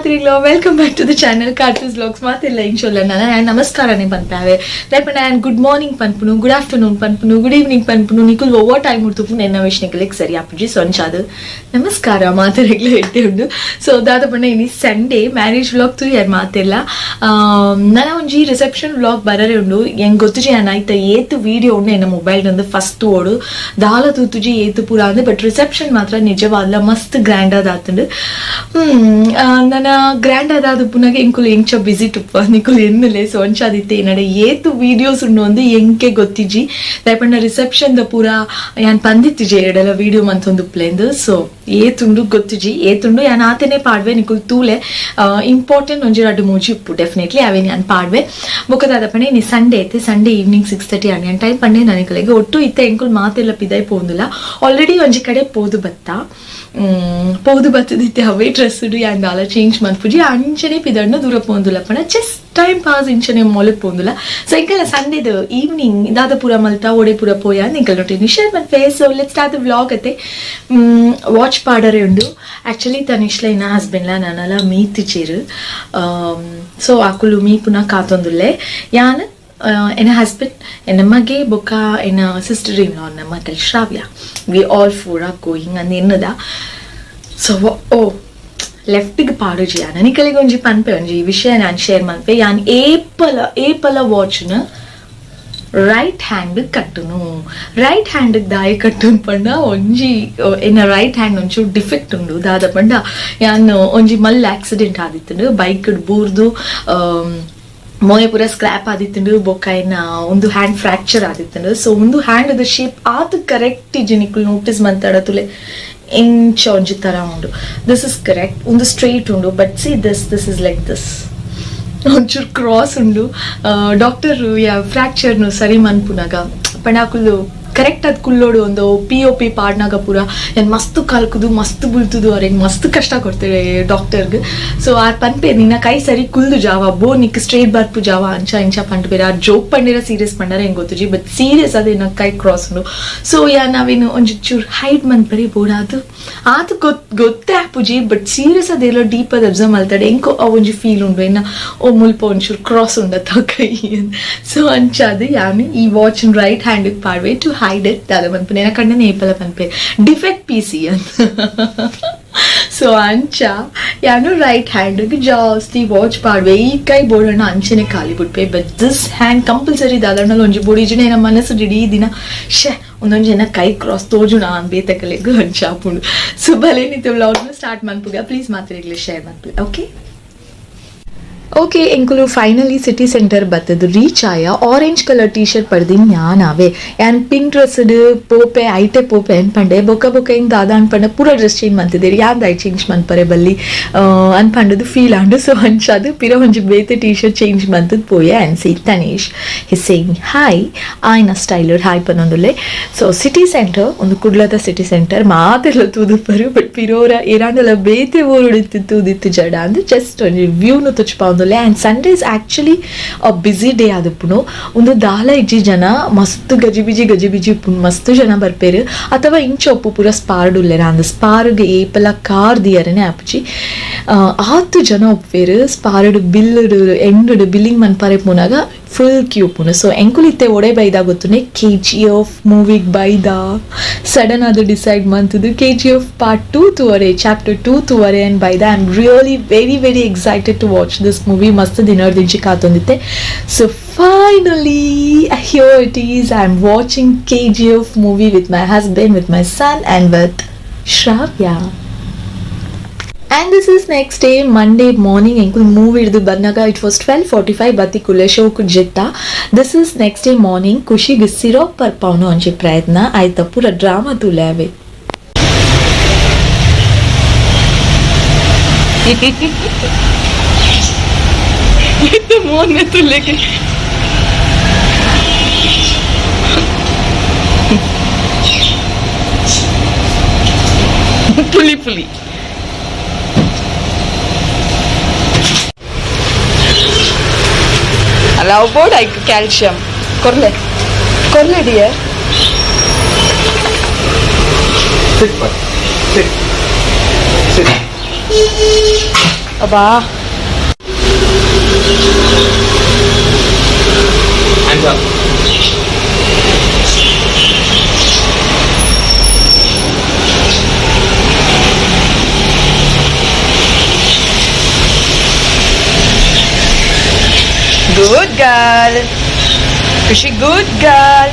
ಮಾತ್ರಿಗ್ಲೋ welcome back to the channel Karthi's vlogs. ಮಾತಿಲ್ಲ ಇಂಚೊಲ್ಲ ನಾನು ನಮಸ್ಕಾರನೇ ಪನ್ಪಾವೆ ದಾಯೆ ನಾನು ಗುಡ್ ಮಾರ್ನಿಂಗ್ ಪನ್ಪುನು, ಗುಡ್ ಆಫ್ಟರ್ನೂನ್ ಪನ್ಪುನು, ಗುಡ್ ಈವ್ನಿಂಗ್ ಪನ್ಪುನು, ನಿಕುಲ್ ಒವ್ವ ಟೈಮ್ ಉಡ್ತುಪು ಎನ್ನ ವಿಷ್ಣಿಕಲಿಗೆ ಸರಿ ಆಪುಜಿ. ಸೊ ಅಂಚಾದ್ ನಮಸ್ಕಾರ ಮಾತೆರೆಗ್ಲ ಎಡ್ಡೆ ಉಂಡು. ಸೊ ದಾದ ಪಂಡ ಇನಿ ಸಂಡೇ ಮ್ಯಾರೇಜ್ ವ್ಲಾಗ್ ತೂಯರ್ ಮಾತೆಲ್ಲ. ನನ ಒಂಜಿ ರಿಸೆಪ್ಷನ್ ವ್ಲಾಗ್ ಬರರೆ ಉಂಡು. ಎಂಗ್ ಗೊತ್ತುಜಿ ಯಾನ್ ಐತ ಏತ್ ವೀಡಿಯೋ ಉಂಡು ಎನ್ನ ಮೊಬೈಲ್ ಒಂದು ಫಸ್ಟ್ ಓಡು ದಾಲ ತೂತುಜಿ ಏತ್ ಪೂರ ಅಂದ್. ಬಟ್ ರಿಸೆಪ್ಷನ್ ಮಾತ್ರ ನಿಜವಾದ್ಲ ಮಸ್ತ್ ಗ್ರ್ಯಾಂಡ್ ಆದಾತುಂಡು. ನನ ಗ್ರ್ಯಾಂಡ್ ಆದಾದ ಪುನಗ ಎಂಕುಲು ಎಂಚ ಬಿಸಿ ಟುಪ್ಪ ನಿಕುಲು ಎನ್ನುಲೆ. ಸೊ ಅಂಚಾದಿತ್ತೆ ನಡೆ ಏತ್ ವೀಡಿಯೋಸ್ ಉಂಡು ಅಂದ್ ಎಂಕೆ ಗೊತ್ತಿಜಿ. ದಾಯೆ ಪಂಡ ರಿಸೆಪ್ಷನ್ ದ ಪೂರ ಯಾನ್ ಪಂದಿತ್ತಿಜಿ ಎಡಲ ವೀಡಿಯೋ ಮಂತೊಂದುಪ್ಲೆಂದು. ಸೊ ಏತುಂಡು ಗೊತ್ತಿಜಿ, ಏತುಂಡು ಯಾನ್ ಆತೆನೆ ಪಾಡ್ವೆ, ನಿಕುಲು ತೂಲೆ. ಇಂಪಾರ್ಟೆಂಟ್ ಒಂಜಿ ರಡ್ಡ್ ಮೂಜಿ ಉಪ್ಪು ಡೆಫಿನೆಟ್ಲಿ ಅವೇನ್ ಯಾನ್ ಪಾಡ್ವೆ. ಬೊಕ್ಕ ದಾದ ಪಂಡ ಇನಿ ಸಂಡೇ ಐತೆ. ಸಂಡೇ ಈವ್ನಿಂಗ್ 6:30 ಆಂಡ್. ಯಾನ್ ಟೈಮ್ ಪಂಡೆ ನನಕಲೆಗ್ ಒಟ್ಟು ಇತ್ತೆ ಎಂಕುಲು ಮಾತೆಲ್ಲ ಪಿದಾಯ್ ಪೋಂದುಲ. ಆಲ್ರೆಡಿ ಒಂಜಿ ಕಡೆ ಪೋದು ಬತ್ತ, ಪೋದು ಬತ್ತದಿತ್ತೆ ಅವೇ ಡ್ರೆಸ್ ಯಾನ್ ದಾಲ ಚೇಂಜ್ ಮನ್ಪುಜಿ. ಅಂಚನೆ ಪಿದಡ್ನ ದೂರ ಪೋಂದುಲ ಪಂಡ ಜಸ್ಟ್ ಟೈಮ್ ಪಾಸ್ ಇಂಚನೆ ಮೊಲಕ್ ಪೋಂದುಲ. ಸೊ ಎಂಕಲ್ನ ಸಂಡೇದ ಈವ್ನಿಂಗ್ ದಾದ ಪೂರ ಮಲ್ತ, ಓಡೆ ಪೂರ ಪೋಯ ಎಂಕಲ್ ನೊಟ್ಟಿನಿ ಶೇರ್ ಮನ್ಪೆ. So let's start the vlog ಅತ್ತೆ. ವಾಚ್ ಪಾಡರೆ ಉಂಡು. ಆಕ್ಚುಲಿ ತನಿಷ್ಲ ಇನ್ನ ಹಸ್ಬೆಂಡ್ಲ ನಾನಲ ಮೀತಿಚೇರು. ಸೊ ಅಕುಲು ಮೀಪುನ ಕಾತೊಂದುಲ್ಲೆ. ಯಾನ್, ಎನ್ನ ಹಸ್ಬೆಂಡ್, ಎನ್ನ ಮಗೆ ಬೊಕ್ಕ ಎನ್ನ ಸಿಸ್ಟರ್ ಇನ್ ಲಾ ಮಗಲ್ ಶ್ರಾವ್ಯ, we all four are going ಅಂದ್ ಎನ್ನದ. ಸೊ ಓ ಲೆಫ್ಟಿಗೆ ಪಾಡುಜಿ. ಯಾನ್ ನಿಕಲಿಗೆ ಒಂಜಿ ಪನ್ಪೆ, ಒಂಜಿ ವಿಷಯ ನಾನು ಶೇರ್ ಮನ್ಪೆ. ಯಾನ್ ಏಪಲ ಏಪಲ ವಾಚ್ನ ರೈಟ್ ಹ್ಯಾಂಡ್ ಕಟ್ಟುನು. ರೈಟ್ ಹ್ಯಾಂಡ್ ದಾಯ ಕಟ್ಟುನು ಪಂಡ ಒಂಜಿ ಎನ್ನ ರೈಟ್ ಹ್ಯಾಂಡ್ ಒಂಚೂರು ಡಿಫೆಕ್ಟ್ ಉಂಡು. ದಾದ ಪಂಡ ಯಾನ್ ಒಂಜಿ ಮಲ್ಲ ಆಕ್ಸಿಡೆಂಟ್ ಆದಿತ್ತುಂಡು. ಬೈಕ್ ಬೂರ್ದು ಮೋನೆ ಪೂರ ಸ್ಕ್ರಾಪ್ ಆದಿತ್ತುಂಡು. ಬೊಕ್ಕ ಎನ್ನ ಒಂದು ಹ್ಯಾಂಡ್ ಫ್ರಾಕ್ಚರ್ ಆದಿತ್ತುಂಡು. ಸೊ ಒಂದು ಹ್ಯಾಂಡ್ ದ ಶೇಪ್ ಆತ್ ಕರೆಕ್ಟ್ ಇಜ್ಜಿ. ನಿಕುಲು ನೋಟಿಸ್ ಮಂತಾಡ ತುಲೆ, ಇಂಚ ಒಂಜಿ ತರ ಉಂಡು. This is correct, ಒಂದು ಸ್ಟ್ರೈಟ್ ಉಂಡು. But see this, this is like this, ಒಂಚೂರು ಕ್ರಾಸ್ ಉಂಡು. ಡಾಕ್ಟರ್ ಯಾ ಫ್ರಾಕ್ಚರ್ನು ಸರಿ ಮನ್ಪುನಾಗ ಪಂಡ ಅಕುಲು ಕರೆಕ್ಟ್ ಅದ್ ಕುಲ್ಲೋಡು. ಒಂದು ಪಿ ಒ ಪಿ ಪಾಡ್ನಾಗ ಪೂರ ಏನ್ ಮಸ್ತ್ ಕಲ್ಕುದು, ಮಸ್ತ್ ಬುಲ್ತುದು, ಅವ್ರಿಗೆ ಮಸ್ತ್ ಕಷ್ಟ ಕೊಡ್ತಾರೆ ಡಾಕ್ಟರ್ಗೆ. ಸೊ ಆರ್ ಪನ್ಪೆ, ನಿನ್ನ ಕೈ ಸರಿ ಕುಲ್ದು ಜಾವ ಬೋ, ನಿಕ್ ಸ್ಟ್ರೇಟ್ ಬರ್ಪು ಜಾವ, ಅಂಚ ಇಂಚ ಪಂಡು ಬೇರೆ. ಆ ಜೋಕ್ ಪಂಡಿರ ಸೀರಿಯಸ್ ಪಂಡಾರ ಹೆಂಗ್ ಗೊತ್ತುಜಿ, ಬಟ್ ಸೀರಿಯಸ್ ಅದೇ ನಿನ್ನ ಕೈ ಕ್ರಾಸ್ ಉಂಡು. ಸೊ ಯಾ ನಾವೇನು ಒಂಜಿ ಚೂರು ಹೈಡ್ ಮನ್ಪರಿ ಬೋಡಾದು ಆತು ಗೊತ್ತೇ ಆಪುಜಿ. ಬಟ್ ಸೀರಿಯಸ್ ಅದೆಲ್ಲ ಡೀಪ್ ಅದ್ ಅಬ್ಸರ್ವ್ ಮಲ್ತಾಡೆ ಎಂಕೋ ಆ ಒಂಜಿ ಫೀಲ್ ಉಂಡು, ಎನ್ನ ಓ ಮುಲ್ಪ ಒಂಚೂರು ಕ್ರಾಸ್ ಉಂಡತ್ತ ಕೈ. ಸೊ ಅಂಚಾದ್ ಯಾನ್ ಈ ವಾಚ್ ರೈಟ್ ಹ್ಯಾಂಡ್ ಪಾಡ್ವೆ ಟು ಹೈಡ್ it. ದಾದ ಪನ್ಪುನೆ ಎನ್ನ ಕಣ್ಣನೆ ಏಪಲ ಪನ್ಪೆ ಡಿಫೆಕ್ಟ್ ಪೀಸಿ ಅಂತ. ಸೊ ಅಂಚ ಯಾನು ರೈಟ್ ಹ್ಯಾಂಡ್ ಜಾಸ್ತಿ ವಾಚ್ ಪಾಡ್ವೆ. ಈ ಕೈ ಬೋಡಣ್ಣ ಅಂಚನೆ ಖಾಲಿ ಬಿಟ್ಪೆ. ಬಟ್ this hand compulsory ದಾದಣ್ಣಲ್ಲಿ ಒಂಜಿ ಬೋಡಿಜಿನ ನಮ್ಮ ಮನಸ್ಸು ಇಡೀ ದಿನ ಶೆ ಒಂದೊಂದು ಜನ ಕೈ ಕ್ರಾಸ್ ತೋಜುಣ ಬೇತಕಲೆಗ್ ಅಂಚ ಆಪುಂಡು. ಸೊ ಬಲೆ ನಿತ್ತೆ ವ್ಲಾಗ್ನ ಸ್ಟಾರ್ಟ್ ಮನ್ಪುಗ. ಪ್ಲೀಸ್ ಮಾತ್ರ ಶೇರ್ ಮನ್ಪುಲೆ. ಓಕೆ ಓಕೆ, ಎಂಕುಲು ಫೈನಲಿ ಸಿಟಿ ಸೆಂಟರ್ ಬತ್ತದು ರೀಚ್ ಆಯ. ಆರೆಂಜ್ ಕಲರ್ ಟೀ ಶರ್ಟ್ ಪಡ್ದಿನ್ ಯಾನಾವೆ. ಯಾನ್ ಪಿಂಕ್ ಡ್ರೆಸ್ ಪೋಪೆ ಐಟೆ ಪೋಪೆ ಅನ್ಪಂಡೆ. ಬೊಕ್ಕ ಬೊಕ್ಕ ಹಿಂಗ್ ದಾದ ಅನ್ಪಂಡ ಪೂರ ಡ್ರೆಸ್ ಚೇಂಜ್ ಮಂತಿದ್ದೀರಿ. ಯಾನ್ ದಾಯ್ ಚೇಂಜ್ ಮನ್ಪರೆ ಬಲ್ಲಿ ಅನ್ಪಂಡದು ಫೀಲ್ ಆಂಡು. ಸೊ ಅಂಚಾದು ಪಿರ ಒಂಜಿ ಬೇತೆ ಟೀ ಶರ್ಟ್ ಚೇಂಜ್ ಮಂತದ್ ಪೋಯೆ. And see Tanish, he saying hi. ಆಯ್ನ ಸ್ಟೈಲ್ ಹಾಯ್ ಪನ್ನೊಂದುಲ್ಲೆ. ಸೊ ಸಿಟಿ ಸೆಂಟರ್ ಒಂದು ಕುಡ್ಲದ ಸಿಟಿ ಸೆಂಟರ್ ಮಾತೆಲ್ಲ ತೂದುಪ್ಪರು. ಬಟ್ ಪಿರೋರ ಏರಾಂಡಲ ಬೇತೆ ಊರುಡಿತ್ತು ತೂದಿತ್ತು ಜಡ ಅಂದ್ ಜಸ್ಟ್ ಒಂಜಿ ವ್ಯೂನು ತುಚ್ಪಾವೊಂದುಲ್ಲೆ. And Sunday is actually a busy day ಆದುಪ್ಪುನು. ಒಂದು ದಾಲ ಇಜ್ಜಿ, ಜನ ಮಸ್ತ್ ಗಜಿಬಿಜಿ ಗಜಿಬಿಜಿ ಉಪ್ಪುನು. ಮಸ್ತ್ ಜನ ಬರ್ಪೇರು ಅಥವಾ ಇಂಚ ಉಪ್ಪು ಪೂರ ಸ್ಪಾರ್ಡ್ ಉಲ್ಲೆರ ಅಂದ್ ಸ್ಪಾರ್ಗ್ ಏಪಲ ಕಾರ್ ದಿಯರನೆ ಆಪುಜಿ, ಆತು ಜನ ಉಪ್ಪೇರು. ಸ್ಪಾರ್ಡ್ ಬಿಲ್ ಎಂಡ್ ಬಿಲ್ಲಿಂಗ್ ಮನ್ಪಾರೆ ಪೋನಾಗ ಫುಲ್ ಕ್ಯೂ ಉಪ್ಪುನು. ಸೊ ಎಂಕುಲು ಇತ್ತೆ ಒಡೆ ಬೈದ ಗೊತ್ತುನೆ? ಕೆಜಿಎಫ್ ಮೂವಿಗ್ ಬೈದ. ಸಡನ್ ಅದು ಡಿಸೈಡ್ ಮಂತದು ಕೆಜಿಎಫ್ ಪಾರ್ಟ್ 2 ತೂವರೆ, ಚಾಪ್ಟರ್ 2 ತೂವರೆ ಅಂಡ್ ಬೈದ. I am really very very excited to watch this movie. ಮಸ್ತ್ ದಿನರ್ದಿಂಚಿ ಕಾತೊಂದಿತ್ತೆ. So finally here it is. I am watching KGF movie with my husband, with my son and with Shravya. And this is next day, Monday morning. ಎಂಕುಲು movie ಹಿಡಿದು ಬಂದಾಗ it was 12:45. ಬತ್ತಿ ಕುಲೆ ಶೋಕು ಜಿತ್ತ. This is next day morning. ಖುಷಿಗೆ ಸಿರೋಪ್ ಪರ್ಪಾವನು ಒಂಜಿ ಪ್ರಯತ್ನ ಆಯ್ತ ಪೂರ drama ತೂಲೆ ಅವೆ. ಮೋನೆ ತುಲೆಗೆ ಪುಲಿ ಪುಲಿ ಅಲ್ಲ ಅವು ಬೋರ್ಡ್ ಐಕ್ ಕ್ಯಾಲ್ಸಿಯಂ ಕೊರ್ಲೆ ಕೊರ್ಲೆ dear. Sit, boy. Sit. Sit. ಅಬ್ಬಾ. Hands up. Good girl Khushi, good girl.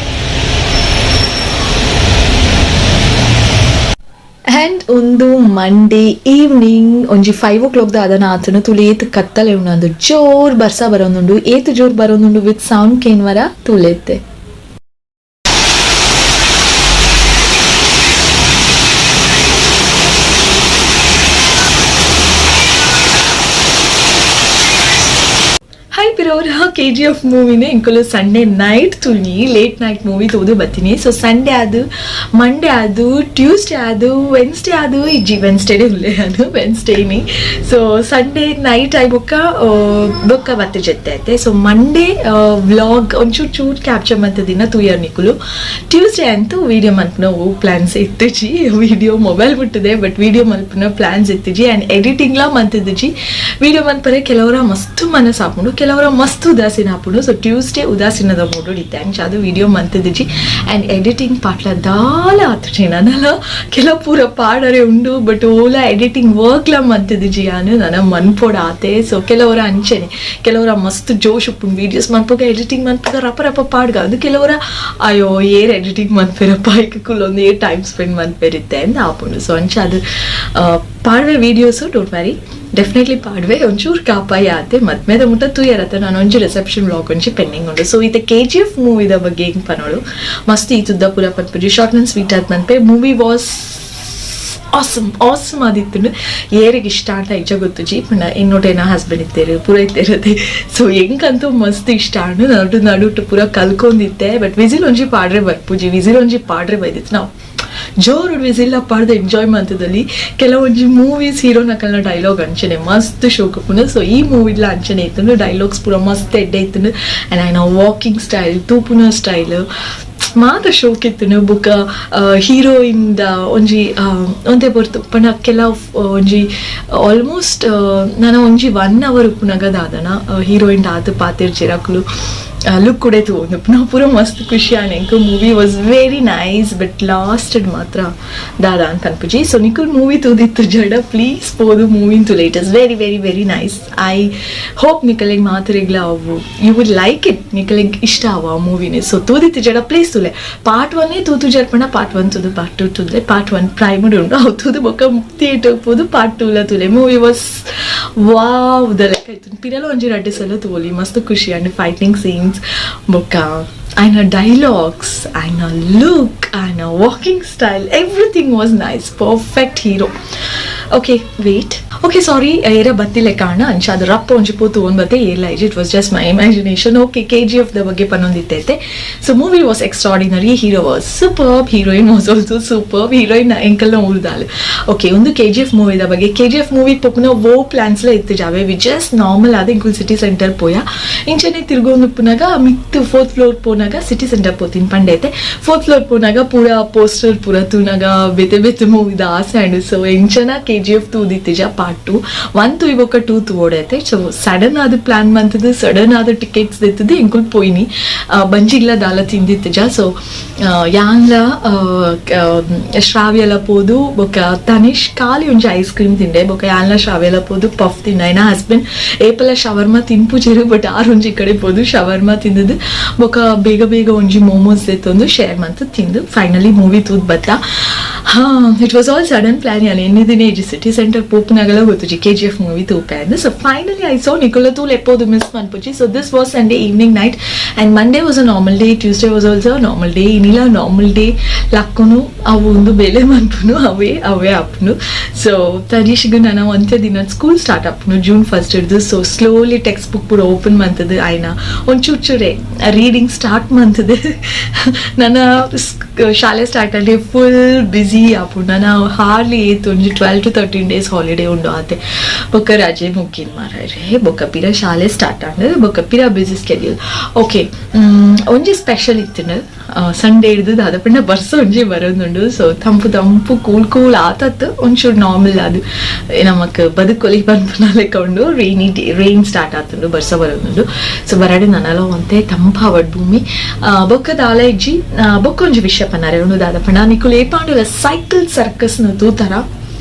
And ಒಂದು Monday evening ಒಂಜಿ 5 ಓ ಕ್ಲಾಕ್ ದಾದನ ಆತನು ತುಳು ಏತ್ ಕತ್ತಲೆ ಉಂಡು, ಜೋರ್ ಬರ್ಸ ಬರೋನುಂಡು, ಏತ್ ಜೋರ್ ಬರೋನುಂಡು ವಿತ್ ಸೌಂಡ್ ಕೇನ್ವರ ತುಳೆತ್ತೆ. ಹಾಯ್ ಪಿರೋರ ಕೆಜಿಎಫ್ ಮೂವಿನೇ ಇಂಕುಲು ಸಂಡೇ ನೈಟ್ ತುಳಿ late night movie ತೋದು ಬತ್ತೀನಿ. ಸೊ ಸಂಡೇ ಅದು, ಮಂಡೇ ಅದು, ಟ್ಯೂಸ್ಡೇ ಅದು, ವೆನ್ಸ್ಡೇ ಅದು, ಇಜ್ಜಿ ವೆನ್ಸ್ಡೇನೇ ಉಲ್ಲೆ ಅದು ವೆನ್ಸ್ಡೇನಿ. So Sunday night ಆಯ್ ಬೊಕ್ಕ ಬೊಕ್ಕ ಬತ್ತೆ ಜೊತೆ ಐತೆ. So Monday vlog ಒಂಚೂರು ಚೂರು ಕ್ಯಾಪ್ಚರ್ ಮಂತದಿನ ತೂಯರ್ ನಿಕುಲು. ಟ್ಯೂಸ್ಡೇ ಅಂತೂ ವೀಡಿಯೋ ಮಲ್ಪುನ ಓ ಪ್ಲ್ಯಾನ್ಸ್ ಇತ್ತುಜಿ. ವೀಡಿಯೋ ಮೊಬೈಲ್ ಬಿಟ್ಟಿದೆ, ಬಟ್ ವೀಡಿಯೋ ಮಲ್ಪುನ ಪ್ಲ್ಯಾನ್ಸ್ ಇತ್ತುಜಿ ಆ್ಯಂಡ್ ಎಡಿಟಿಂಗ್ಲಾ ಮಂತಿದ್ದುಜಿ. ವೀಡಿಯೋ ಮನ್ಪರೆ ಕೆಲವರ ಮಸ್ತ್ ಮನಸ್ಸು ಆಪುಂಡು, ಕೆಲವರ ಮಸ್ತ್ ಉದಾಸೀನ ಆಪುಂಡು. ಸೊ ಟ್ಯೂಸ್ಡೇ ಉದಾಸೀನದ ಮೂಡು ಇತ್ತೆ, ಅಂಚ ಅದು ವೀಡಿಯೋ ಮಂತಿದ್ದುಜಿ. ಆ್ಯಂಡ್ ಎಡಿಟಿಂಗ್ ಪಾಟ್ಲ ದಾಲ ಆತುಜಿ. ನನಲ ಕೆಲವು ಪೂರ ಪಾಡರೆ ಉಂಡು, ಬಟ್ ಓಲ ಎಡಿಟಿಂಗ್ ವರ್ಕ್ಲ ಮಂತಿದ್ದುಜಿ ಯಾನು ನನ್ನ ಮನ್ಪೋಡ ಆತೆ. ಸೊ ಕೆಲವರ ಅಂಚೆನೆ, ಕೆಲವರ ಮಸ್ತ್ ಜೋಶ್ ಉಪ್ಪುಂಡು ವೀಡಿಯೋಸ್ ಮನ್ಪುಗ, ಎಡಿಟಿಂಗ್ ಮನ್ಪುಗ, ರಪ ರಪ ಪಾಡ್ಗ. ಅದು ಕೆಲವರ ಅಯ್ಯೋ ಏರ್ ಎಡಿಟಿಂಗ್ ಮನ್ಪೆರಪ್ಪ, ಐಕ್ ಕುಲ್ಲೊಂದು ಏರ್ ಟೈಮ್ ಸ್ಪೆಂಡ್ ಮನ್ಪೆರಿತ್ತೆ ಅಂದ್ ಆಪುಂಡು. ಸೊ ಅಂಚ ಅದು ಪಾಡ್ವೆ videos, don't worry, definitely ಪಾಡ್ವೆ. ಒಂಚೂರು ಕಾಪಾಯಿ ಆತೆ ಮದ್ಮೆದ ಮುಟ್ಟ ತೂಯರತ್ತೆ. ನಾನು ಒಂಜಿ ರಿಸೆಪ್ಷನ್ ವ್ಲಾಗ್ ಒಂಜಿ ಪೆಂಡಿಂಗ್ ಉಂಡು. ಸೊ ಈತ ಕೆಜಿಎಫ್ ಮೂವಿದ ಬಗ್ಗೆ ಹೆಂಗ್ ಪನೋಳು ಮಸ್ತ್ ಈ ತುದ್ದ ಪೂರ ಪನ್ಪುಜಿ, short and sweet ಆದ್ ಮನ್ಪೆ. Movie was awesome, awesome ಆದಿತ್ತುಂಡು. ಏರಿಗೆ ಇಷ್ಟ ಅಂತ ಇಜ್ಜ ಗೊತ್ತುಜಿ, ಪಂಡ ಎನ್ನೋಟೇನ ಹಸ್ಬೆಂಡ್ ಇತ್ತೇರು ಪೂರ ಇತ್ತೇರದೆ. ಸೊ ಎಂಕಂತೂ ಮಸ್ತ್ ಇಷ್ಟ ಆಂಡು. ನಡು ನಡುಟು ಪೂರ ಕಲ್ಕೊಂಡಿತ್ತೆ, ಬಟ್ ವಿಸಿಲ್ ಒಂಜಿ ಪಾಡ್ರೆ ಬರ್ಪುಜಿ. ವಿಸಿಲ್ ಒಂಜಿ ಪಾಡ್ರೆ ಬೈದಿತ್ತು. ನಾವು ಜೋರು ವಿಸಿಲ್ ಪಾಡ್ದು ಎಂಜಾಯ್ ಮಾಡ್ತದಲ್ಲಿ. ಕೆಲವೊಂಜಿ ಮೂವೀಸ್ ಹೀರೋ ನಕಲ್ನ ಡೈಲಾಗ್ ಅಂಚನೆ ಮಸ್ತ್ ಶೋಕುಪುಂಡು. ಸೊ ಈ ಮೂವಿಡ್ಲ ಅಂಚನೆ ಇತ್ತುಂಡು. ಡೈಲಾಗ್ಸ್ ಪೂರ ಮಸ್ತ್ ಎಡ್ಡೆ ಇತ್ತುಂಡು. ಆ್ಯಂಡ್ ಆಯ್ನ ವಾಕಿಂಗ್ ಸ್ಟೈಲ್, ತೂಪುನ ಸ್ಟೈಲ್ ಮಾತ ಶೋಕ್ ಇತ್ತುಂಡು. ಬೊಕ್ಕ ಹೀರೋಯಿನ್ ಒಂಜಿ ಒಂತೆ ಪೊರ್ತು ಪಂಡ ಕೆಲವು ಒಂಜಿ ಆಲ್ಮೋಸ್ಟ್ ನನ ಒಂಜಿ 1 ಅವರ್ ಉಪ್ಪುನಗ ದಾದನ ಹೀರೋಯಿನ್ ಆತ್ ಪಾತೆರ್ಜೆರ್ ಅಕುಲು ಲುಕ್ ಕೂಡ ತೂವೊಂದು ನಾವು ಪೂರ ಮಸ್ತ್ ಖುಷಿ ಆಂಡ್. Movie was very nice, but last ಮಾತ್ರ ದಾದಾ ಅಂತ ಅನ್ಪುಜಿ. ಸೊ ನಿಕುಲ್ ಮೂವಿ ತೂದಿತ್ತು ಜಡ ಪ್ಲೀಸ್ ಪೋದು ಮೂವಿ ತುಲೆ. It is very very very nice. I hope ನಿಕಲಿಗೆ ಮಾತರಿಗ್ಲ ಅವು you would like it, ನಿಕಲಿಗೆ ಇಷ್ಟ ಅವ ಆ ಮೂವಿನೇ. ಸೊ ತೂದಿತ್ತು ಜಡ ಪ್ಲೀಸ್ ತುಲೆ. ಪಾರ್ಟ್ ಒನ್ನೇ ತೂತು ಜರ್ಪಣ ಪಾರ್ಟ್ ಒನ್ ತುದು ಪಾರ್ಟ್ ಟೂ ತುಲೆ. ಪಾರ್ಟ್ ಒನ್ ಪ್ರೈಮಡ್ ಉಂಡು, ಅವು ತೂದು ಬೊಕ್ಕ ಥಿಯೇಟರ್ ಪೋದು ಪಾರ್ಟ್ ಟೂಲ ತುಲೆ. Movie was wow the ಲೆಕ್ಕ ಇತ್ತು. ಪಿರಲ ಒಂಜಿ ರಡ್ಡ್ ಸಲ ತೋಲಿ, ಮಸ್ತ್ ಖುಷಿ. And fighting scenes ಬೊಕ್ಕ ಆಯ್ನ ಡೈಲಾಗ್ಸ್, ಆಯ್ನ ಲುಕ್, ಆಯ್ನ walking style, everything was nice. Perfect hero. Okay, wait, okay, sorry, ಏರ ಬತ್ತಿಲೆ ಕಾರಣ ಅಂಚ ಅದು ರಪ್ಪ ಒಂಜಿ ಪೋತು ಒಂದ್ ಬತ್ತೆ ಏರ್ಲ ಇಜ್ಜಿ. It was just my imagination. Okay, KGF the ಬಗ್ಗೆ ಪನ್ನೊಂದಿತ್ತೈತೆ. So movie was extraordinary. Hero was superb, heroine was also superb. Heroine ಎಂಕಲ್ನ ಊರ್ದಾಲ್. Okay, ಒಂದು KGF ಮೂವಿದ ಬಗ್ಗೆ. ಕೆಜಿಎಫ್ ಮೂವಿ ಪೊಪ್ಪುನ ಓ ಪ್ಲಾನ್ಸ್ಲ ಇತ್ತು ಜಾವೆ. We just normal ಆದ ಎಂಕುಲ್ ಸಿಟಿ ಸೆಂಟರ್ ಪೋಯ. ಇಂಚನೆ ತಿರ್ಗೊಂದು ಉಪ್ಪುನಾಗ ಮಿತ್ತು ಫೋರ್ತ್ ಫ್ಲೋರ್ ಪೋನಾಗ ಸಿಟಿ ಸೆಂಟರ್ ಪೋತಿನ ಪಂಡೈತೆ. ಫೋರ್ತ್ ಫ್ಲೋರ್ ಪೋನಾಗ ಪೂರ ಪೋಸ್ಟರ್ ಪೂರ ತೂನಾಗ ಬೇತೆ ಬೇತೆ ಮೂವಿದ ಆಸೆ ಆಂಡ್. ಸೊ ಎಂಚನ ಕೆಜಿಎಫ್ ತೂದಿತ್ತಿಜ, ಪಾರ್ಟ್ ಟು ಒನ್ ತೂಯಿ ಬೊಕ್ಕ ಟೂ ತೂವೊಡೈತೆ. ಸೊ ಸಡನ್ ಆದ ಪ್ಲಾನ್ ಮಂತದ್ದು, ಸಡನ್ ಆದ ಟಿಕೆಟ್ಸ್ ದೆತ್ತದು ಎಂಕುಲ್ ಪೋಯಿನಿ. ಬಂಜಿಗ್ಲ ದಾಲ ತಿಂದಿತ್ತಿಜ. ಸೊ ಯಾನ್ಲ ಶ್ರಾವ್ಯಲ ಪೋದು ಬೊಕ್ಕ ತನಿಷ್ ಖಾಲಿ ಒಂಜಿ ಐಸ್ ಕ್ರೀಮ್ ತಿಂಡೆ. ಬೊಕ್ಕ ಯಾನ್ಲ ಶ್ರಾವ್ಯಲ ಪೋದು ಪಫ್ ತಿಂಡ. ಏನ ಹಸ್ಬೆಂಡ್ ಏಪಲ ಶವರ್ಮಾ ತಿನ್ಪುಜೆರು, ಬಟ್ ಆರ್ ಒಂಜಿ ಕಡೆ ಪೋದು ಶವರ್ಮಾ ತಿಂದದ್ದು. ಬೊಕ್ಕ ಬೇಗ ಬೇಗ ಒಂಜಿ ಮೋಮೋಸ್ ದೆತ್ತೊಂದು ಶೇರ್ ಮಂತ್ ತಿಂದು ಫೈನಲಿ ಮೂವಿ ತೂದ್ ಬತ್ತ. ಹಾ, it was all sudden plan. ಯಾನ್ ಎನ್ನಿದಿನ ಇಜ್ಜಿ ಸಿಟಿ ಸೆಂಟರ್ ಪೋಪುನಾಗಲ ಗೊತ್ತುಜಿ ಕೆಜಿಎಫ್ ಮೂವಿ ತೂಪೆ ಅಂದ್. So finally I saw. ನಿಕುಲ ತೂಲ್ ಎಪ್ಪೋದು ಮಿಸ್ ಮನ್ಪುಜಿ. So this was Sunday evening night, and Monday was a normal day, Tuesday was also normal day. ಇನಿಲ normal day. ಲಕ್ಕುನು ಅವು ಒಂದು ಬೇಲೆ ಮನ್ಪುನು ಅವೇ ಅವೇ ಆಪುನು. ಸೊ ತರೀಶ್ಗ್ ನಾನು ಒಂತೆ ದಿನ ಸ್ಕೂಲ್ ಸ್ಟಾರ್ಟ್ ಆಪುನು ಜೂನ್ ಫಸ್ಟ್ ಹಿಡ್ದು. So slowly text book ಪೂರ ಓಪನ್ ಮಂತದ್ದು, ಆಯ್ನ ಒಂಚೂರು ಚೂರೆ ರೀಡಿಂಗ್ ಸ್ಟಾರ್ಟ್ ಮಂತದೆ. ನನ್ನ ಶಾಲೆ ಸ್ಟಾರ್ಟ್ ಅಲ್ಲಿ ಫುಲ್ ಬ್ಯುಸಿ ಆಪುಂಡು. ನಾನು ಹಾರ್ಡ್ಲಿ ಏತ್ ಒಂಜಿ 12 to 13 days holiday ಉಂಡು. ಆತೆ. ಬೊಕ್ಕ ರಜೆ ಮುಗಿನ ಮಾರಾಯ್ರೆ, ಬೊಕ್ಕ ಪಿರ ಶಾಲೆ ಸ್ಟಾರ್ಟ್ ಆಂಡ್, ಬೊಕ್ಕ ಪಿರ busy schedule. Okay, ಒಂಜಿ ಸ್ಪೆಷಲ್ ಇತ್ತಿನ ಸಂಡೇ ಹಿಡ್ದು ದಾದ ಪಂಡ ಬರ್ಸ ಒಂಜಿ ಬರೋದುಂಡು. ಸೊ ತಂಪು ತಂಪು ಕೂಲ್ ಕೂಲ್ ಆತತ್ತು, ಒಂಚೂರು ನಾರ್ಮಲ್ ಅದು ನಮಕ್ ಬದುಕೊಲಿ ಪನ್ಪುನ ಲೆಕ್ಕ ಉಂಡು. Rainy rain start ಆತುಂಡು, ಬರ್ಸ ಬರೋದುಂಡು. ಸೊ ಬರಡೆ ನನಲ ಒಂತೆ ತಂಪಾವಡ್ ಭೂಮಿ. ಬೊಕ್ಕ ದಾಲ ಇಜ್ಜಿ. ಬೊಕ್ಕ ಒಂಜಿ ವಿಷಯ ಪನ್ನಾರೆ ಉಂಡು ದಾದ ಪಂಡ ನಿಕುಲು ಏಪಾಂಡಲ ಸೈಕಲ್ ಸರ್ಕಸ್ ನ ತೂತರ?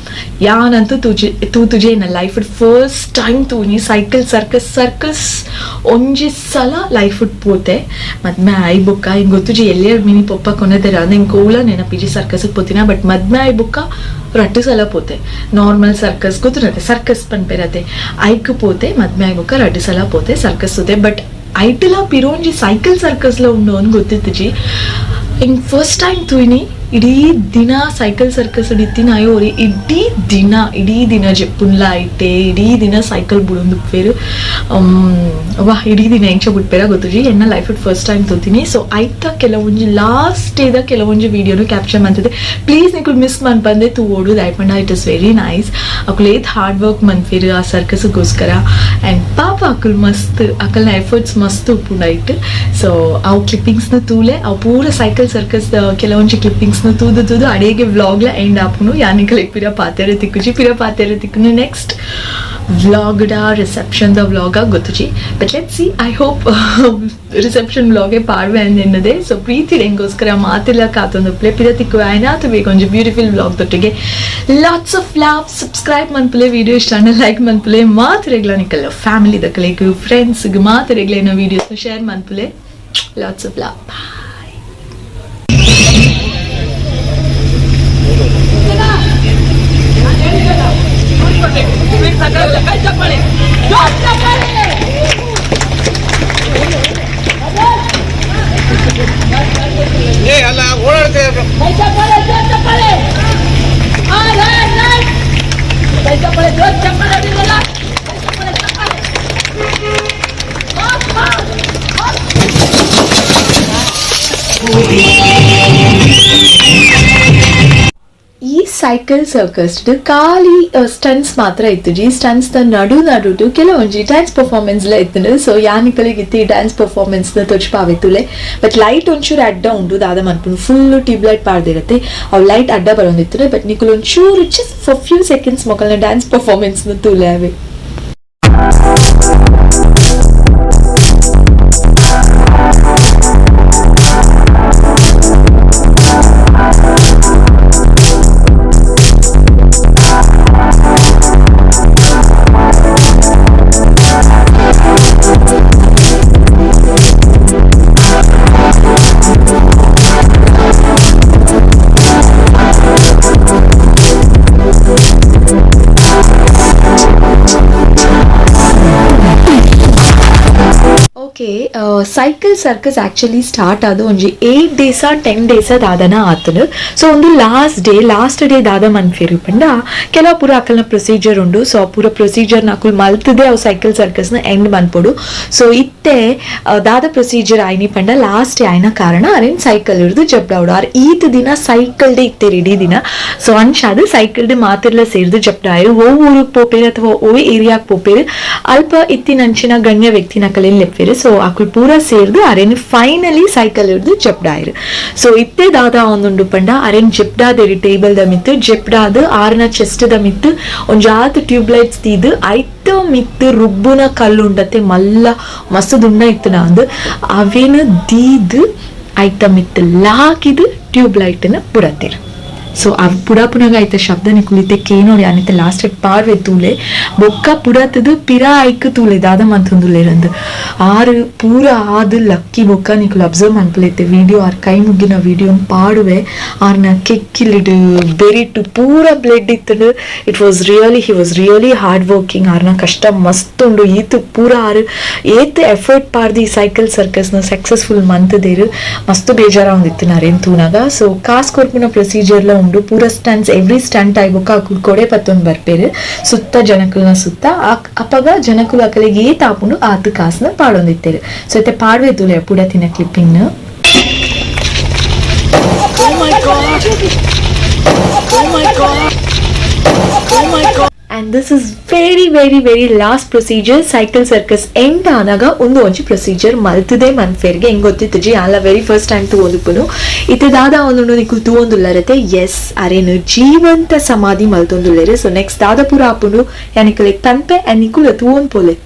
ಯಾನಂತೂ ತೂಜೆ ತೂತುಜೆ, ಎನ್ನ life first time ತೂನಿ cycle circus. Circus ಒಂಜಿ ಸಲ ಲೈಫ್ ಪೋತೆ ಮದ್ಮೆ ಆಯ್ ಬೊಕ್ಕ. ಹಿಂಗೆ ಗೊತ್ತುಜಿ ಎಲ್ಲೇ ಮಿನಿ ಪೊಪ್ಪ ಕೊನೆದರ, ಎಂಕ್ ಓಲ ನೆನಪಿಜಿ ಸರ್ಕಸ್ ಪೋತಿನ. ಬಟ್ ಮದ್ಮೆ ಆಯ್ ಬೊಕ್ಕ ರಡ್ಡ್ ಸಲ ಪೋತೆ. ನಾರ್ಮಲ್ ಸರ್ಕಸ್ ಗೊತ್ತುನತೆ, ಸರ್ಕಸ್ ಪನ್ಪೆರತೆ, ಐಕ್ ಪೋತೆ. ಮದ್ಮೆ ಆಯ್ ಬೊಕ್ಕ ರಡ್ಡ್ ಸಲ ಪೋತೆ, ಸರ್ಕಸ್ ತೂತೆ. ಬಟ್ ಐಟಲ ಪಿರೋಂಜಿ ಸೈಕಲ್ ಸರ್ಕಸ್ಲ ಉಂಡು ಅಂದ್ ಗೊತ್ತಿತ್ತಿಜಿ. ಹಿಂಗೆ ಫಸ್ಟ್ ಟೈಮ್ ತೂಯಿನಿ. ಇಡೀ ದಿನ ಸೈಕಲ್ ಸರ್ಕಸ್ ಇತ್ತಿನ ಅಯ್ಯೋ, ಇಡೀ ದಿನ ಇಡೀ ದಿನ ಜೆಪ್ಪುನ್ಲ ಐತೆ, ಇಡೀ ದಿನ ಸೈಕಲ್ ಬುಡೊಂದುಪ್ಪೇರು. ವಾ, ಇಡೀ ದಿನ ಎಂಚ ಬುಟ್ಪೇರ ಗೊತ್ತುಜಿ. ಎನ್ನ life first time ತೂತೀನಿ. So ಐತ ಕೆಲವೊಂಜಿ ಲಾಸ್ಟ್ ಡೇದ ಕೆಲವೊಂಜಿ ವಿಡಿಯೋನು ಕ್ಯಾಪ್ಚರ್ ಮಾಡ್ತಿದ್ದೆ. ಪ್ಲೀಸ್ ನಿಕುಲು miss ಮನ್ಪಂದೆ ತೂವೋಡು, ದಾಯೆಪಂಡ it is very nice. ಅಕುಲು ಏತ್ ಹಾರ್ಡ್ ವರ್ಕ್ ಮನ್ಪೇರು ಆ ಸರ್ಕಸ್ಗೋಸ್ಕರ. ಆ್ಯಂಡ್ ಪಾಪ ಅಕುಲು ಮಸ್ತ್ ಅಕಲ್ನ ಎಫರ್ಟ್ಸ್ ಮಸ್ತ್ ಉಪ್ಪುಂಡು ಐಟ್. ಸೊ ಅವು ಕ್ಲಿಪ್ಪಿಂಗ್ಸ್ನ ತೂಲೆ. ಅವು ಪೂರ ಸೈಕಲ್ ಸರ್ಕಸ್ ಕೆಲವೊಂಜಿ ಕ್ಲಿಪ್ಪಿಂಗ್ಸ್ನ ತೂದು ತೂದು ಅಡೇಗೆ ವ್ಲಾಗ್ಲ ಎಂಡ್ ಆಪುನು. ಯಾನಿಕಲೆಗ್ ಪಿರ ಪಾತೆರ ತಿಕ್ಕುಜಿ, ಪಿರ ಪಾತೆರ ತಿಕ್ಕುನು ನೆಕ್ಸ್ಟ್ ವ್ಲಾಗ್ಡ reception the vlog ಗೊತ್ತುಜಿ. But let see, I hope reception ವ್ಲಾಗೆ ಪಾಡ್ವೆ ಅಂದೆನ್ನದೆ. ಸೊ ಪ್ರೀತಿ ಎಂಗೋಸ್ಕರ ಮಾತಿಲ್ಲ ಕಾತೊಂದು ಪ್ಲೇ ಪಿರ ತಿಕ್ಕುವೆ ಆಯ್ನಾತು ಬೇಕು ಒಂಜಿ ಬ್ಯೂಟಿಫುಲ್ ವ್ಲಾಗ್ ದೊಟ್ಟಿಗೆ. Lots of love. Subscribe ಮನ್ಪುಲೆ, video ಇಷ್ಟ ಲೈಕ್ ಮನ್ಪುಲೆ. ಮಾತ್ರೆಗ್ಲ ನಿಕಲ್ಲ ಫ್ಯಾಮಿಲಿ ದಕಲೆಗ್ ಫ್ರೆಂಡ್ಸ್ಗೆ ಮಾತ್ರೆಗ್ಲ ಏನೋ ವೀಡಿಯೋಸ್ ಶೇರ್ ಮನ್ಪುಲೆ. Lots of love. Bye. ಏ ಅಲ್ಲ, ಓಡಾಡ್ತೇವೆ. ಈ ಸೈಕಲ್ ಸರ್ಕಸ್ ಖಾಲಿ ಸ್ಟಂಟ್ಸ್ ಮಾತ್ರ ಇತ್ತುಜಿ. ಸ್ಟಂಟ್ಸ್ ದ ನಡು ನಡುಟು ಕೆಲವೊಂಜಿ ಡ್ಯಾನ್ಸ್ ಪರ್ಫಾರ್ಮೆನ್ಸ್ ಲ ಇತ್ತುಂಡು. ಸೊ ಯಾನಿಕಲಿಗೆ ಇತ್ತಿ ಡ್ಯಾನ್ಸ್ ಪರ್ಫಾರ್ಮೆನ್ಸ್ ನ ತೊಚ್ಪಾವೆತ್ತುಲೆ. ಬಟ್ ಲೈಟ್ ಒಂಚೂರು ಅಡ್ಡ ಉಂಡು, ದಾದ ಮನ್ಪುಂಡು, full tube light ಪಾಡ್ದಿರತ್ತೆ, ಅವು ಲೈಟ್ ಅಡ್ಡ ಬರೋಂದಿತ್ತು. ಬಟ್ ನಿಕುಲು ಒಂಚೂರು just for few seconds ಮೊಕಲ್ನ dance performance ನ ತೂಲೆ ಅವೆ. Okay, cycle circus actually start ಆದ ಒಂಜಿ 8 ಡೇಸಾ 10 ಡೇಸಾ ದಾದನ ಆತನು. ಸೊ ಒಂದು last day, last day ದಾದ ಮನ್ಫೇರು ಪಂಡ ಕೆಲವು ಪೂರ ಅಕಲ್ನ ಪ್ರೊಸೀಜರ್ ಉಂಡು. ಸೊ ಆ ಪೂರ ಪ್ರೊಸೀಜರ್ ಅಕುಲು ಮಲ್ತದೆ ಅವು ಸೈಕಲ್ ಸರ್ಕಸ್ನ ಎಂಡ್ ಮನ್ಪೊಡು. ಸೊ ಇತ್ತೆ ದಾದ ಪ್ರೊಸೀಜರ್ ಆಯ್ನಿ ಪಂಡ, ಲಾಸ್ಟ್ ಡೇ ಆಯ್ನ ಕಾರಣ ಅರೇನ್ ಸೈಕಲ್ ಹಿಡ್ದು ಜಬ್ಡಾವಡು. ಆರ್ ಈತ್ ದಿನ ಸೈಕಲ್ ಡೇ ಇತ್ತೇರು ಇಡೀ ದಿನ. ಸೊ ಅಂಚಾದ ಸೈಕಲ್ ಡ್ ಮಾತೆರ್ಲ ಸೇರ್ದು ಜಬ್ಡಾಯರು. ಓ ಊರಿಗೆ ಪೋಪೇರು ಅಥವಾ ಓ ಏರಿಯಾಗ್ ಪೋಪೇರು, ಅಲ್ಪ ಇತ್ತಿನಂಚಿನ ಗಣ್ಯ ವ್ಯಕ್ತಿನ ಕಲೆನ್ ಲೆಪ್ಪೇರು. ಸೊ ಅಕುಲು ಪೂರ ಸೇರ್ದು ಅರೇನ್ ಫೈನಲಿ ಸೈಕಲ್ ಹಿಡ್ದು ಜಬ್ಡಾಯರು. ಸೊ ಇತ್ತೆ ದಾದ ಒಂದುಂಡು ಪಂಡ, ಅರೇನ್ ಜೆಪ್ಡಾದೇರಿ ಟೇಬಲ್ the ಮಿತ್ತು ಜೆಪ್ಡಾದ್ ಆರ್ನ ಚೆಸ್ಟ್ the ಮಿತ್ತು ಒಂಜಾತ್ ಟ್ಯೂಬ್ ಲೈಟ್ಸ್ ತೀದು ಐತ ಮಿತ್ತು ರುಬ್ಬುನ ಕಲ್ಲುಂಡತೆ, ಮಲ್ಲ ಮಸ್ತ್ ದುಂಡ ಇತ್ತನ ಅಂದು ಅವೇನು ದೀದ್ ಐತ ಮಿತ್ತು ಲಾಕಿದ್ ಟ್ಯೂಬ್ ಲೈಟ್ ನ ಬುಡತ್ತೇರು. ಸೊ ಆ ಪುಡಪುನಗ ಐತ ಶಬ್ದ ನಿಕುಲಿತೆ ಕೇನೋಡಿ ಅನಿತೆ ಲಾಸ್ಟ್ ಪಾಡ್ವೆ ತೂಲೆ. ಬೊಕ್ಕ ಪುಡತದು ಪಿರ ಐಕ್ ತೂಲೆ ದಾದ ಮಂತೊಂದುಲ್ಲೆರಂದು. ಆರು ಪೂರ ಆದ್ ಲಕ್ಕಿ ಬೊಕ್ಕ ನಿಕುಲು ಅಬ್ಸರ್ವ್ ಮನ್ಪುಲೈತೆ ವಿಡಿಯೋ, ಆರ್ ಕೈ ಮುಗ್ಗಿನ ವಿಡಿಯೋ ಪಾಡುವೆ. ಆರ್ನ ಕೆಕ್ಕಿಲಿಡು ಬೆರಿಟು ಪೂರ blood ಇತ್ತುಂಡು. It was really he was really hard working. ಆರ್ನ ಕಷ್ಟ ಮಸ್ತ್ ಉಂಡು. ಈತ್ ಪೂರ ಆರು ಏತ್ ಎಫರ್ಟ್ ಪಾಡ್ದು ಈ ಸೈಕಲ್ ಸರ್ಕಸ್ನ ಸಕ್ಸಸ್ಫುಲ್ ಮಂತದೇರು. ಮಸ್ತ್ ಬೇಜಾರಾವೊಂದಿತ್ತು ನರೇನ್ ತೂನಗ. ಸೊ ಕಾಸ್ ಕೊರ್ಪುನ ಪ್ರೊಸೀಜರ್ಲ ಉಂಡು. ಪೂರ stunts, every stunt ಆಯ್ ಬೊಕ್ಕ ಅಕುಲು ಕೊಡೆ ಪತ್ತೊಂದು ಬರ್ಪೇರು ಸುತ್ತ ಜನಕುಲ್ನ ಸುತ್ತ. ಅಪಗ ಜನಕುಲು ಅಕಲಿಗೆ ಏತ್ ಆಪುಂಡು ಆತ್ ಕಾಸ್ನ ಪಾಡೊಂದಿತ್ತೇರು. ಸೊ ಇತ್ತೆ ಪಾಡ್ವೆ ತೂಲೆ ಪುಡತಿನ clipping. Oh my God. Oh my God. Oh my God. And And this is very very very last procedure. Cycle circus end ಆನಾಗ ಒಂದು ಒಂಜಿ ಪ್ರೊಸೀಜರ್ ಮಲ್ತದೆ ಮನ್ಫೇರ್ಗೆ ಹೆಂಗ್ ಗೊತ್ತಿತ್ತುಜಿ ಅಲ್ಲ ವೆರಿ ಫಸ್ಟ್ ಟೈಮ್ ತೂವೊಂದುಪ್ಪುನು. ಇತ್ತೆ ದಾದ ಒಂದುಂಡು ನಿಕುಲು ತೂವೊಂದುಲ್ಲರತೆ. ಎಸ್, ಅರೇನು ಜೀವಂತ ಸಮಾಧಿ ಮಲ್ತೊಂದುಲ್ಲೆರ್. ಸೊ ನೆಕ್ಸ್ಟ್ ದಾದ ಪೂರ ಆಪುಂಡು ಯಾನ್ ನಿಕುಲೆಗ್ ಪನ್ಪೆ ಅಂಡ್ ನಿಕುಲು ತೂವೊಂದು ಪೋಲೆ.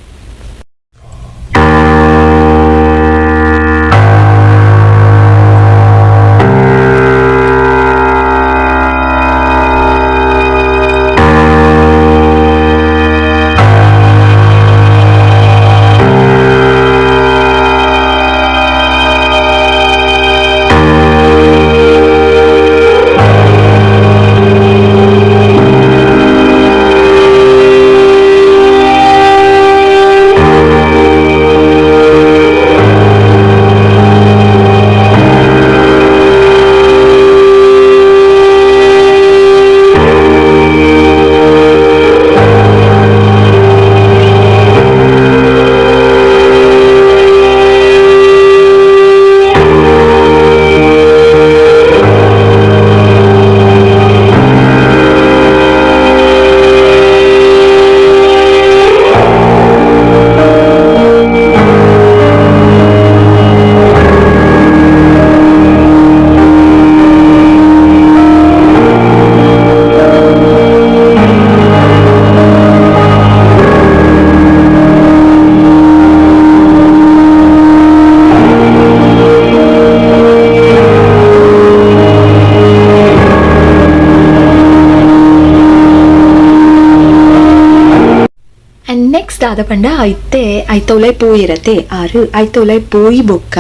ನೆಕ್ಸ್ಟ್ ದಾದ ಪಂಡ ಐತೆ ಐತೊಲೆ ಪೋಯಿರತೆ ಆರು ಐತೊಲೆ ಪೋಯಿ ಬೊಕ್ಕ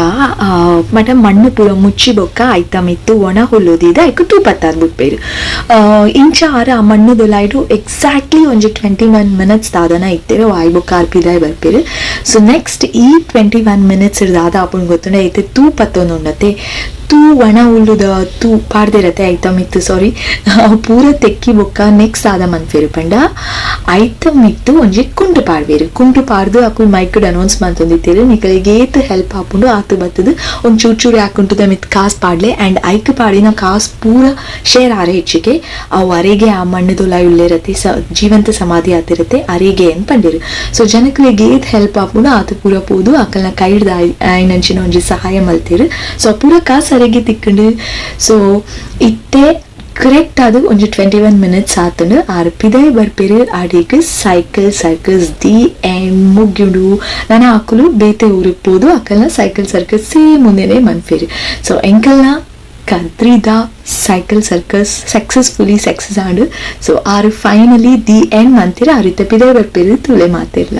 ಮಟ ಮಣ್ಣು ಪೂರ ಮುಚ್ಚಿ ಬೊಕ್ಕ ಐತ ಮಿತ್ತು ಒಣ ಹುಲ್ಲುದಿದ ಐಕ್ ತೂಪತ್ತಾದ್ ಬುಟ್ಪೇರು. ಇಂಚ ಆರು ಆ ಮಣ್ಣು ದೊಲಾಯ್ಡು ಎಕ್ಸಾಕ್ಟ್ಲಿ ಒಂಜಿ 21 ಮಿನಿಟ್ಸ್ ದಾದನ ಇತ್ತೇರು ಆಯ್ ಬೊಕ್ಕ ಆರ್ ಪಿದಾಯ್ ಬರ್ಪೇರು. ಸೊ ನೆಕ್ಸ್ಟ್ ಈ 21 ಮಿನಿಟ್ಸ್ ದಾದ ಆಪುಂಡು ಗೊತ್ತುಂಡ ಐತೆ ತೂಪತ್ತೊಂದುಂಡತೆ ತೂ ಒಣ ಹುಲ್ಲುದ ತೂ ಪಾಡ್ದಿರತ್ತೆ ಐತ ಮಿತ್ತು ಸಾರಿ ಪೂರ ತೆಕ್ಕಿ ಬೊಕ್ಕ ನೆಕ್ಸ್ಟ್ ಆದ ಮನ್ಫೇರು ಪಂಡ ಐತ ಮಿತ್ತು ಒಂಜಿ ಕುಂಟು ಪಾಡ್ವೇರು. ಕುಂಟು ಪಾಡ್ದು ಅಕುಲು ಮೈಕ್ಡ್ ಅನೌನ್ಸ್ ಮಂತೊಂದಿತ್ತೇರು ನಿಕಲಿಗೆ ಏತ್ ಹೆಲ್ಪ್ ಆಪುಂಡು ಆತು ಬತ್ತದು ಒಂದ್ ಚೂರು ಚೂರು ಹಾಕುಂಟುದ ಮಿತ್ ಕಾಸ್ ಪಾಡ್ಲೆ ಅಂಡ್ ಐಕ್ ಪಾಡಿನ ಕಾಸ್ ಪೂರ ಶೇರ್ ಆರೆ ಹೆಚ್ಚಿಗೆ ಅವು ಅರೆಗೆ ಆ ಮಣ್ಣುದೊಲ ಉಳ್ಳಿರತ್ತೆ ಜೀವಂತ ಸಮಾಧಿ ಆತಿರತ್ತೆ ಅರೆಗೆ ಅಂತ ಪಂಡಿರು. ಸೊ ಜನಗಳಿಗೆ ಏತ್ ಹೆಲ್ಪ್ ಆಪುಂಡು ಆತು ಪೂರ ಪೋದು ಅಕಲ್ನ ಕೈಡ್ದ ಆಯ್ನಂಚಿನ ಒಂಜಿ ಸಹಾಯ ಮಲ್ತೇರು. ಸೊ ಪೂರ ಕಾಸ್ ಅರೆಗೆ ತಿಕ್ಕಂಡು. ಸೊ ಇತ್ತೆ ಕರೆಕ್ಟ್ ಅದು ಒಂಜಿ 21 ಮಿನಿಟ್ಸ್ ಆತಂಡು ಆರ್ ಪಿದಾಯ್ ಬರ್ಪೇರು ಆಡಿಗ್ ಸೈಕಲ್ ಸರ್ಕಸ್ the end ಮುಗ್ಯುಂಡು. ನನ ಅಕುಲು ಬೇತೆ ಊರಿಗೆ ಪೋದು ಅಕಲ್ನ ಸೈಕಲ್ ಸರ್ಕಸ್ ಸೇಮ್ ಮುಂದೆನೆ ಮನ್ಫೇರು. ಸೊ ಎಂಕಲ್ನ ಕದ್ರಿದ ಸೈಕಲ್ ಸರ್ಕಸ್ ಸಕ್ಸಸ್ಫುಲಿ ಸಕ್ಸಸ್ ಆಂಡು. ಸೊ ಆರು ಫೈನಲಿ the end ಮಂತಿರ ಆರು ಇತ್ತೆ ಪಿದಾಯ್ ಬರ್ಪೇರು ತುಲೆ ಮಾತಿರ್ಲ.